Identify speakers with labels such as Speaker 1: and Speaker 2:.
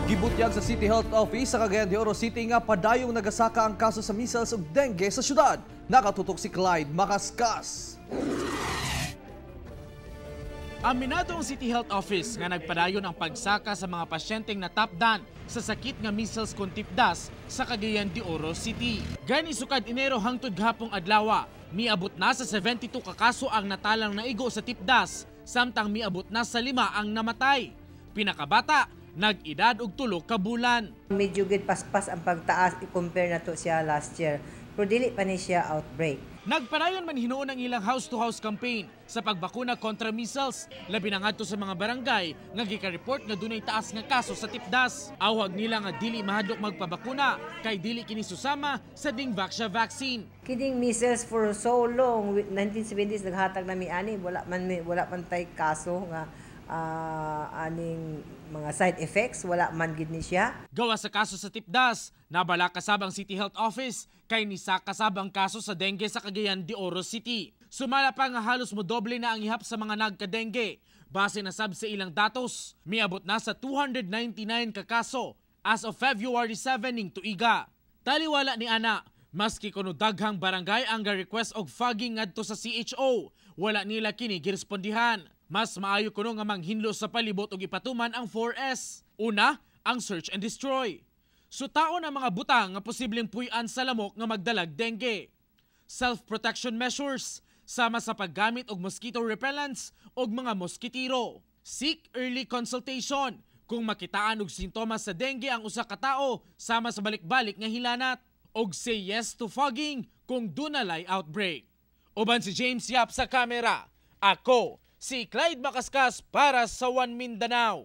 Speaker 1: Gibutyag sa City Health Office sa Cagayan de Oro City nga padayong nagasaka ang kaso sa measles ug dengue sa syudad. Nakatutok si Clyde Makaskas.
Speaker 2: Aminado ang City Health Office nga nagpadayon ang pagsaka sa mga pasyenteng natapdan sa sakit nga measles kon tipdas sa Cagayan de Oro City. Gani sukad Enero hangtod gahapong adlaw, miabot na sa 72 ka kaso ang natalang naigo sa tipdas, samtang miabot na sa 5 ang namatay. Pinakabata, nag-edad og 3 ka bulan.
Speaker 3: Medyo gid paspas ang pagtaas i-compare na to siya last year. Pero dili pa ni siya outbreak.
Speaker 2: Nagpadayon man hinuon ang ilang house-to-house campaign sa pagbakuna kontra measles, labi na ngadto sa mga barangay nga gika-report nga dunay taas nga kaso sa tipdas. Awhag nila nga dili mahadlok magpabakuna kay dili kini susama sa Dengvaxia vaccine.
Speaker 3: Kining measles, for so long, with 1970s naghatag nami ani, wala man tay kaso nga aning mga side effects, wala man gid ni siya.
Speaker 2: Gawa sa kaso sa tipdas, nabalaka sab ang City Health Office kay nisaka sab ang kaso sa dengue sa Cagayan de Oro City. Sumala pa nga halos modoble na ang ihap sa mga nagka-dengue. Base na sab sa ilang datos, miabot na sa 299 ka kaso as of February 7 ning tuiga. Taliwala ni ana, maski kuno daghang barangay ang ga-request og fogging ngadto sa CHO, wala nila kini girespondihan. Mas maayo kuno nga manghinlo sa palibot og ipatuman ang 4S. Una, ang search and destroy. Sutaon ang mga butang nga posibleng puy-an sa lamok nga magdalag dengue. Self-protection measures sama sa paggamit og mosquito repellents og mga moskitiro. Seek early consultation kung makitaan og sintomas sa dengue ang usa ka tawo sama sa balik-balik nga hilanat. Og say yes to fogging kung dunalay outbreak. Uban si James Yap sa kamera. Ako, si Clyde Makaskas para sa One Mindanao.